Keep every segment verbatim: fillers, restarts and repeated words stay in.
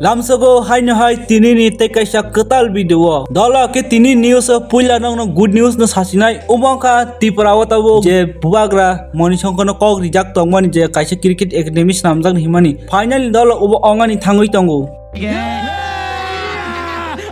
Lamsogo haino hai tini ni tei kaisa kwtal video o. Dolo khe tini news o puila nokno good news no sasinai. Omo wngkha Tripura o tabuk je bubagra Moni Songkor no kok rijak tongmani je kaisa cricket academy swnamjak ni himani. Finally dolo obo ongani thangwi tongo.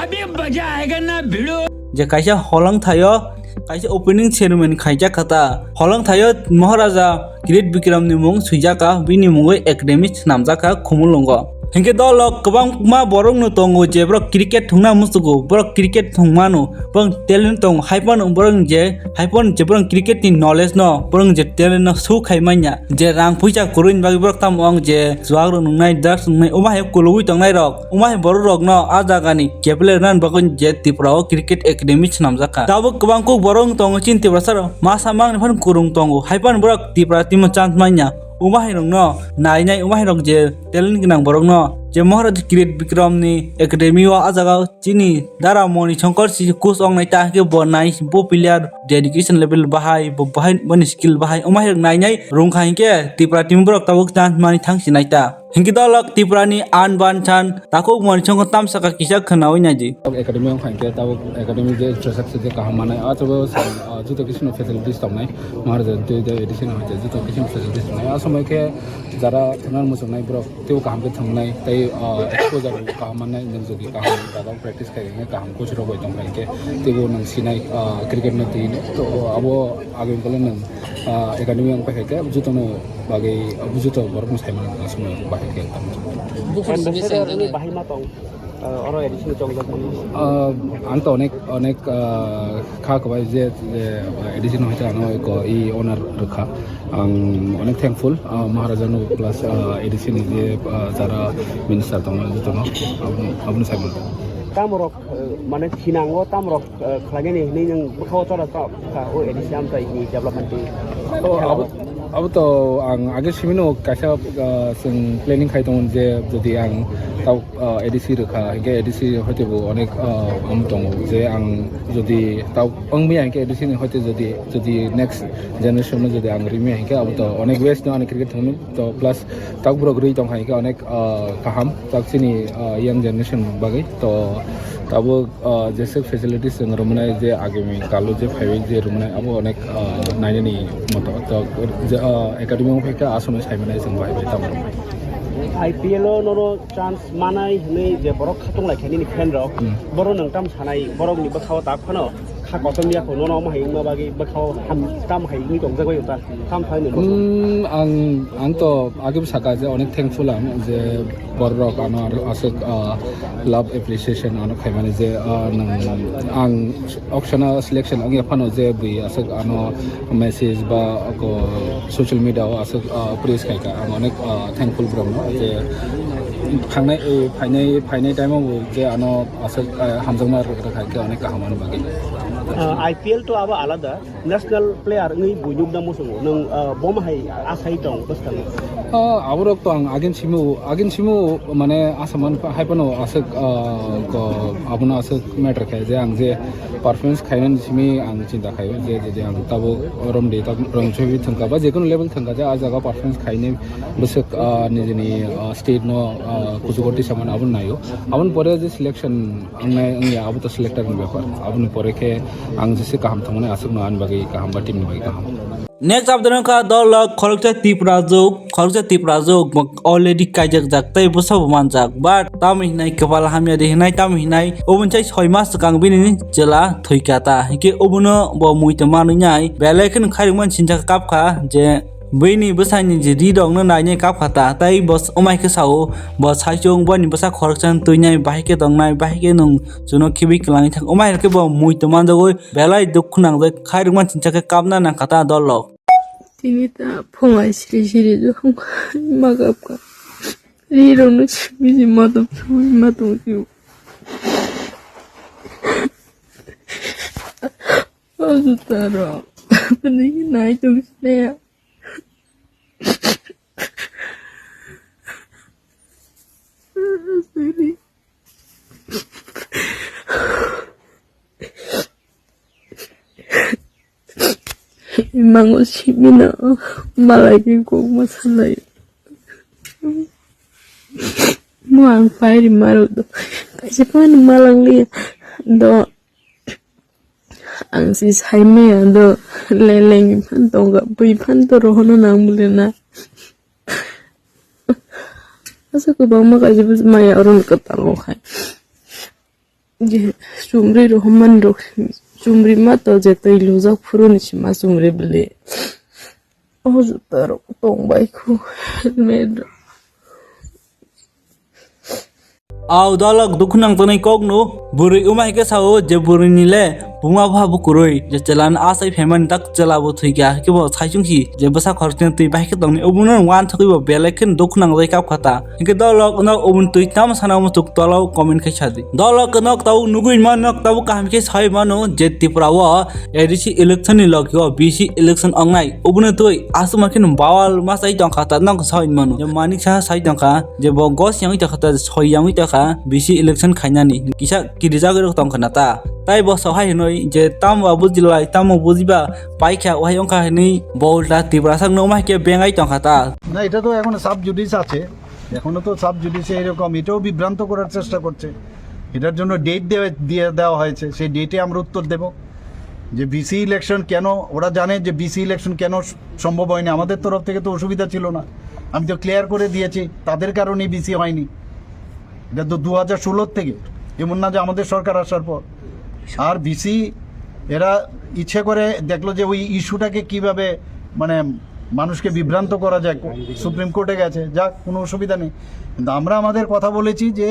अभी मजा आएगा ना भिड़ो। Je kaisa holong thaio, kaisa opening ceremony khaijak kha ta. Holong thaio Maharaja Kirit Bikram ni mung swijak kha, bini mungwi academy swnamjak kha Khumulwngo. Hinkhe dolo kwbangma borok no tongo je borok cricket thungna musugo, borok cricket thung mano, borok talent tongo, hai phano borok je, hai phano je borok cricket ni knowledge no, borok je talent no show khai manya, je rang puisa kwrwini bagwi borok tamo ang je juagrok nungnai, drugs nungnai, omo hai kulugwi tongnai rok. Omo hai borok rok no a jaga ni keple rwna bagwi je Tripura o cricket academy swnamjak kha. Tabuk kwbang kuk borok wng tongo chini Tiprasa rok. Masa mangni phano kwrwng tongo. Hai phano borok Tripura team o chance manya. Omo hai rok no nainai, omo hai rok je talent gwnang borok no je Maharaja Kirit Bikram ni academy o a jaga o chini Dara Moni Shankar si coach ong nai ta hwnkhe bo nai bo player dedication level bahai bo bahai boni skill bahai omo hai rok nainai rwng kha hinkhe Tripura team borok tabuk chance mani thang si nai ta. Hinkhe dolok Tripura ni an ban chan takhuk mani chongo tamsaka kisa khwnawi naidi. Academy wng kha hinkhe tabuk academy je infrastructure je kaham manai, ah, joto kisi no facilities tongnai, Maharaja tei tei addition hoite joto kisi no facilities tongnai. Ah, somoi khe jara thwngna muchungnai borok teibo kaham khe thwngnai tei, ah, exposure kaham mannai, nwng jodi kaham jaga o practice khai hinkhe kaham coach rok bai tong kha hinkhe teibo nwng sinai, ah, cricket no twi to abo agami kole nwng ah, academy ang paikha khe, jotono bagwi, ah, joto borokno sai mano, aswkno bahai khe tamo. Buphang simi Ambassador sai wngwi mano. Bahai ma tong, ah, oro addition chongjak mani. Ah, ang to onek, onek, ah, kha kwbai je, je, ah, addition hoite ano eko i honor rwkha. Ang onek thankful, ah, Maharaja no plus, ah, addition ni je, ah, jara minister tongo jotono, abono, abono sai mano. Tamorok, eh, mane thinango tamorok eh, khlainani hinwi nwng bwkhao chora kha o addition amchaini development twi. Oh, abo, abo to ang age simino kaisa, ah, chwng planning khai tongo je jodi ang tau, ah, A D C rwkha, hinkhe A D C hoite bo onek, ah, am tongo je ang jodi tau wngmaya hinkhe A D C ni hoite jodi, jodi next generation no jodi ang rimaya hinkhe abo to onek waste no ani cricket thwngno to plus tau borok rwi tongkha hinkhe onek, ah, kaham tak chini, ah, young generation bagwi to tabuk ah, jeswk facilities chwng rwmani je agami kalo je phaiwi je rwmani abo onek, ah, nainani moto. To, je, ah, academy wng phaikha aswkno sai mani chwng bai bai tamo. I P L o nono chance manai hinwi je borok khatung lai kha nini fan rok, hmm, borok nwng tam sanai borokni bwkhao tak phano kha kosom ya kho nono omo hai wngma bagwi bwkhao ham tam hai wngwi tongjak bai ta. Kam phaini bo. Hmm, ang, ang to age bwsaka je onek thankful ang je borok ano aro aswk, ah, love appreciation ano khaimani je, ah, nang, ang auction o selection wngya phano je bui aswk ano message ba ko social media o aswk, ah, praise khaika. Ang onek, ah, thankful borokno je thangnai, eh, phainai, phainai time o bo je ano aswk, ah, hamjakma rwkha khe onek kaham ano bagwi. Ah, I P L to abo alada. National player wngwi buinukda muchungo nwng, ah, bomo hai asai tong bwskango. Ah, aborok to ang agin simo, agin simo mane asaman hai phano aswk, ah, ko abono aswk matter khe je ang je performance khainani simi ang chinta khaio je, je, je ang tabuk romdi tabuk rong chobwi thangka ba jekunu level thangka je ah jaga performance khainai bwswk, ah, nijini, ah, state no, ah, kuchugo tisamani abono naio. Aboni pore je selection Ang nai wngya, abo to selector ni bepar. Aboni pore khe ang jese kaham thangmani aswkno ani bagwi kaham ba team ni bagwi kaham. Next update wngkha dol rok khoroksa Tripura juk, khoroksa Tripura juk already kaijak jak tei bwsa bo manjak, but tamo hinai kwpal hamya de hinai tamo hinai oboni sai soi mas swkang bini chwla thwikha ta hinkhe obono bo muitu manwi nai belai kheno khairokmani sincha kapkha je Bini bwsani je ri rokno nainai kap kha ta, tei bo s-, omai khe sao, bo saichung boni bwsa khoroksa twi nai, bahai khe tong nai, bahai khe nwng chuno khibi kwlangwi thang. Omai khe bo muitu manjagwi belai dukhu nangjak, khairokma chincha khe kapna nang kha ta dol rok. Tini ta phungai siri siri jong ma kap kha. Ri rokno simi si ma tong sui ma tong sio. O juta rok. Nai tong sini ya. Imango simino malai ni kok ma salai. Mo ang pairi maro do. Kaisa pani malang liya do. Ang si sai maya do. Leleng phan tonga bui phan to rohono nang bole na. Asa ko bang ma kaisa maya oro ni katango khai. Je, chumri rok man rok, chumri ma to je twi lujak phuru ni sima chumri bwle. O juta rok tong bai khu, helmet rok. Au dalok dukhu nang tongnai kok no, bwrwi wngma hai khe sao je bwrwi ni le buma bupha bo kwrwi, je chwla no asai phaimani tak chwla bo thwi kha, hwnkhe bo sai chwng si je bwsa khoroksa twi bai khe tongni, obo no uansugwi bo belai kheno dukhu nang jai kap kha ta. Hingke dolok nok oboni twi tamo sana muchuk tolao comment khai sadi. Dolok nok tabuk nugui mano, nok tabuk kaham khe sai mano je Tripura o A D C election ni logi o B C election ongnai. Oboni twi aswk ma kheno bawal ma sai tongkha ta nok sai mano. Je Manik Saha sai tongkha je bo gos yangwi tongkha ta soi yangwi tongkha B C election khainani. Kisa kirijagwi rok tongkha na ta. Tai bo sohai hinoi je tamo bujilai tamo bujiba paikha ohai ongkha hinui bo ulta Tiprasa no ma khe bengai tongkha ta. না, এটা তো এখনো sub judice আছে। এখনো তো সাব জুডিসে এরকম, এটাও বিভ্রান্ত করার চেষ্টা করছে। এটার জন্য ডেট দেওয়া, দিয়ে দেওয়া হয়েছে, সেই ডেটে আমরা উত্তর দেব। যে ভিসি ইলেকশন কেন, ওরা জানে যে ভিসি ইলেকশন কেন স-, সম্ভব হয়নি। আমাদের তরফ থেকে তো অসুবিধা ছিল না, আমি তো ক্লিয়ার করে দিয়েছি তাদের কারণেই ভিসি হয়নি। এটা তো দু হাজার ষোলোর থেকে, এমন না যে আমাদের সরকার আসার পর। আর ভিসি এরা ইচ্ছে করে দেখলো যে ওই ইস্যুটাকে কিভাবে, মানে, মানুষকে বিভ্রান্ত করা যায়। সুপ্রিম কোর্টে গেছে, যাক, কোনো অসুবিধা নেই। কিন্তু আমরা আমাদের কথা বলেছি যে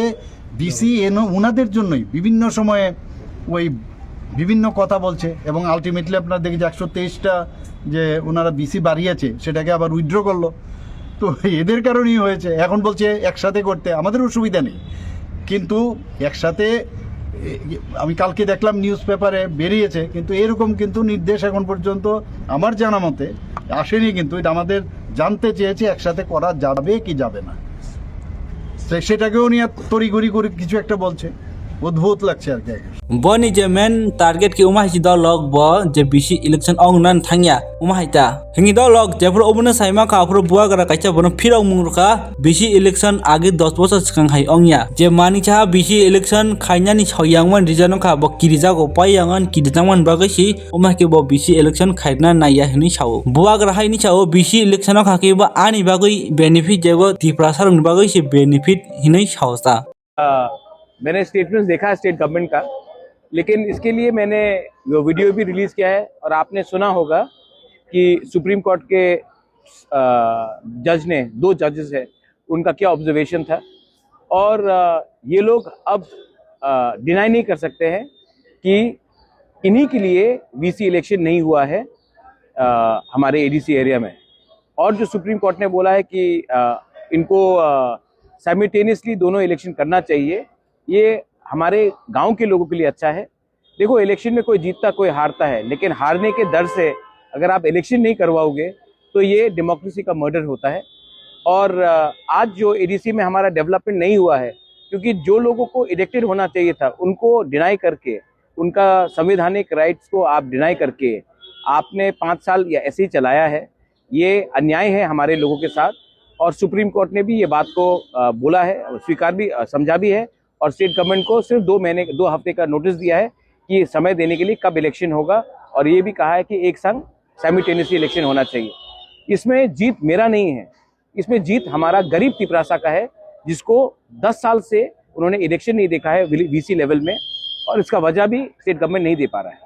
ভিসি এন ওনাদের জন্যই বিভিন্ন সময়ে ওই বিভিন্ন কথা বলছে এবং আলটিমেটলি আপনারা দেখেছি একশো তেইশটা যে ওনারা ভিসি বাড়িয়েছে, সেটাকে আবার উইথড্র করলো। তো এদের কারণেই হয়েছে। এখন বলছে একসাথে করতে, আমাদের অসুবিধা নেই, কিন্তু একসাথে এ, আমি কালকে দেখলাম নিউজ পেপারে বেরিয়েছে, কিন্তু এরকম কিন্তু নির্দেশ এখন পর্যন্ত আমার জানা মতে আসেনি। কিন্তু এটা আমাদের জানতে চেয়েছে একসাথে করা যাবে কি যাবে না। তো সেটাকেও নিয়ে তড়িঘড়ি করে কিছু একটা বলছে, অদ্ভুত লাগছে আর কি। Boni je main target khe wngma hai si dolok bo je B C election ong nan thangya wngma hai ta. Hwnwi dolok jephuru obono sai mankha, aphuru bubagra kaisa bono phirok mung rwkha, B C election age dos bosor swkang hai ongya. Je Manik Saha B C election khainani soyangmani reason wngkha bo kirijago, paiyangan kirijakmani bagwi si wngma khe bo B C election khairwna naiya hwnwi sao. Bubagra haini sao B C election wngkha khe bo ani bagwi benefit, jebo Tiprasa rokni bagwi se benefit hwnwi sao ta. अ, मैंने स्टेटमेंट्स देखा है state government का, लेकिन इसके लिए मैंने वो वीडियो भी रिलीज किया है और आपने सुना होगा कि सुप्रीम कोर्ट के, अ, जज ने, दो जजेस हैं, उनका क्या ऑब्जर्वेशन था। और, अ, ये लोग अब, अ, डिनाई नहीं कर सकते हैं कि इन्हीं के लिए वीसी इलेक्शन नहीं हुआ है, अ, हमारे एडीसी एरिया में। और जो सुप्रीम कोर्ट ने बोला है कि, अ, इनको, अ, साइमल्टेनियसली दोनों इलेक्शन करना चाहिए, ये हमारे गांव के लोगों के लिए अच्छा है। देखो, इलेक्शन में कोई जीतता, कोई हारता है, लेकिन हारने के डर से अगर आप इलेक्शन नहीं करवाओगे, तो ये डेमोक्रेसी का मर्डर होता है। और, अ, आज जो एडीसी में हमारा डेवलपमेंट नहीं हुआ है, क्योंकि जो लोगों को इलेक्टेड होना चाहिए था, उनको डिनाई करके, उनका संवैधानिक राइट्स को आप डिनाई करके, आपने पाँच साल या ऐसे ही चलाया है, ये अन्याय है हमारे लोगों के साथ। और सुप्रीम कोर्ट ने भी ये बात को, अ, बोला है, स्वीकार भी, अ, समझा भी है और स्टेट गवर्नमेंट को सिर्फ दो महीने, दो हफ्ते का नोटिस दिया है कि समय देने के लिए कब इलेक्शन होगा, और ये भी कहा है कि एक संग साइमल्टेनियसली इलेक्शन होना चाहिए। इसमें जीत मेरा नहीं है, इसमें जीत हमारा गरीब तिपरासा का है, जिसको दस साल से उन्होंने इलेक्शन नहीं देखा है वीसी लेवल में, और इसका वजह भी स्टेट गवर्नमेंट नहीं दे पा रहा है।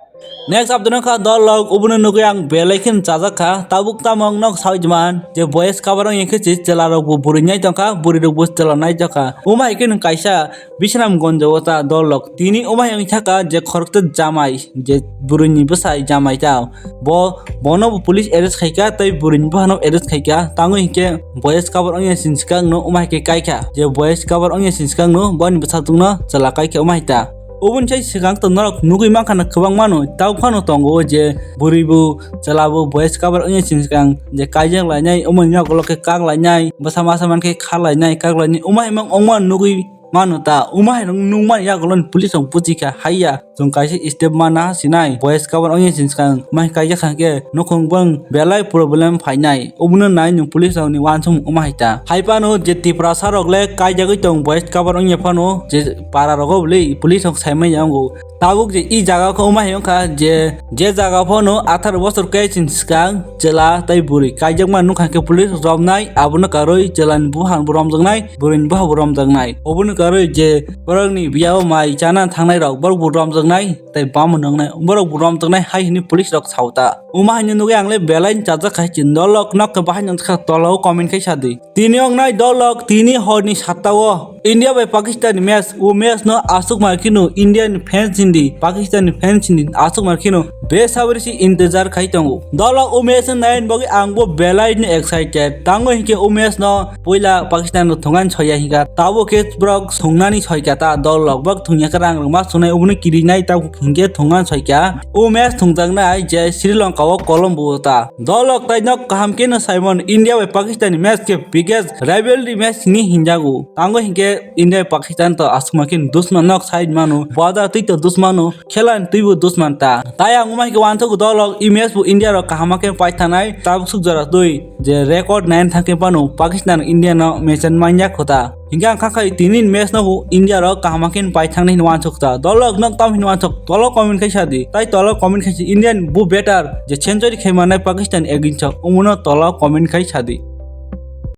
Next update wngkha dolok obono nugwi ang belai kheno chajak kha, tabuk tamo nok sawi man je boys cover wngya khe se chwla rok bo bwrwi nai tongkha, bwrwi rok bo chwla nai tongkha. Omo hai kheno kaisa Bisramganj o ta dolok tini omo hai wngkha je khoroksa jamai, je bwrwi ni bwsai jamai ta. Bo, bono bo police arrest khaikha tei bwrwini buphano arrest khaikha. Tangwi hinkhe boys cover wngya sini swkang no wngma hai khe kaikha. Je boys cover wngya sini swkang no boni bwsatungno chwla kaikha wngma hai ta. Oboni sai swkang to norok nugwi mankha na kwbangma no, tei phano tongo je bwrwi bo chwla bo boys cover wngya sini swkang je kaijak lainai, omoni yagulo khe kak lainai, bwsa masa mankhe kha lainai, kak lainai, wngma hai mang wngma nugwi mano ta, wngma hai nung nungmani yagulo ni police rok buchikha haiya. Chwng kaisa step mana sinai, voice cover wngya sini swkang mai kaijak kha khe nukhung bang belai problem phainai. Obono nai nwng police rokni uansuk wngma hai ta. Hai phano je Tiprasa rok le kaijagwi tong voice cover wngya phano je para rogo bwlwi police rok saimanya wngo. Tabuk je i jaga khe wngma hai wngkha je, je jaga phano atharo bosor khe sini swkang chwla tei bwrwi kaijakma nukha khe police rok romnai, abono karwi chwlani buphang bo romjaknai, bwrwini buphang bo romjaknai. Obono karwi je borokni biyao mai chana thangnai rok borok bo romjaknai tei bama nwngnai borok bo romjaknai hai hwnwi police rok sao ta. Wngma haino nugwi ang le belai chajak khai chin dolok nok khe bahai nang kha tolao comment khai sadi. Tini wngnai dolok tini horni satta o India bai Pakistan ni match, o match no aswk mar kheno India ni fans hindi, Pakistan ni fans hindi aswk mar kheno besabri si intezar khai tongo. Dolok o match no naina bagwi ang bo belai no excited. Tango hinkhe o match no puila Pakistan no thungan soya hinka. Tabo khe borok thungnani soika ta dolok bak thungya khe rang rwma sunai obono kirinai tabuk hinkhe thungman soika. O match thungjaknai je Sri Lanka o Colombo o ta. Dolok tai nok kaham khe no saimon India bai Pakistan ni match khe biggest rivalry match hinwi hinjago. Tango hinkhe India Pakistan to aswkma khe dusman nok side mano. Boda twi to dusmano. Khela ni twibo dusman ta. Tai ang umai khe uansuk dolok i match bo India rok kaham khe pai thanai. Tabuk suk jora twi je record nine thang khe pano Pakistan India no match manya khota. Hinkhe ang kha khai tini match no bo India rok kaham khe pai thangnai hinwi uansuk ta. Dolok nok tam hinwi uansuk tolo comment khai sadi. Tai tolo comment khai si Indian bo better je century khai manai Pakistan against o. Umuno tolo comment khai sadi.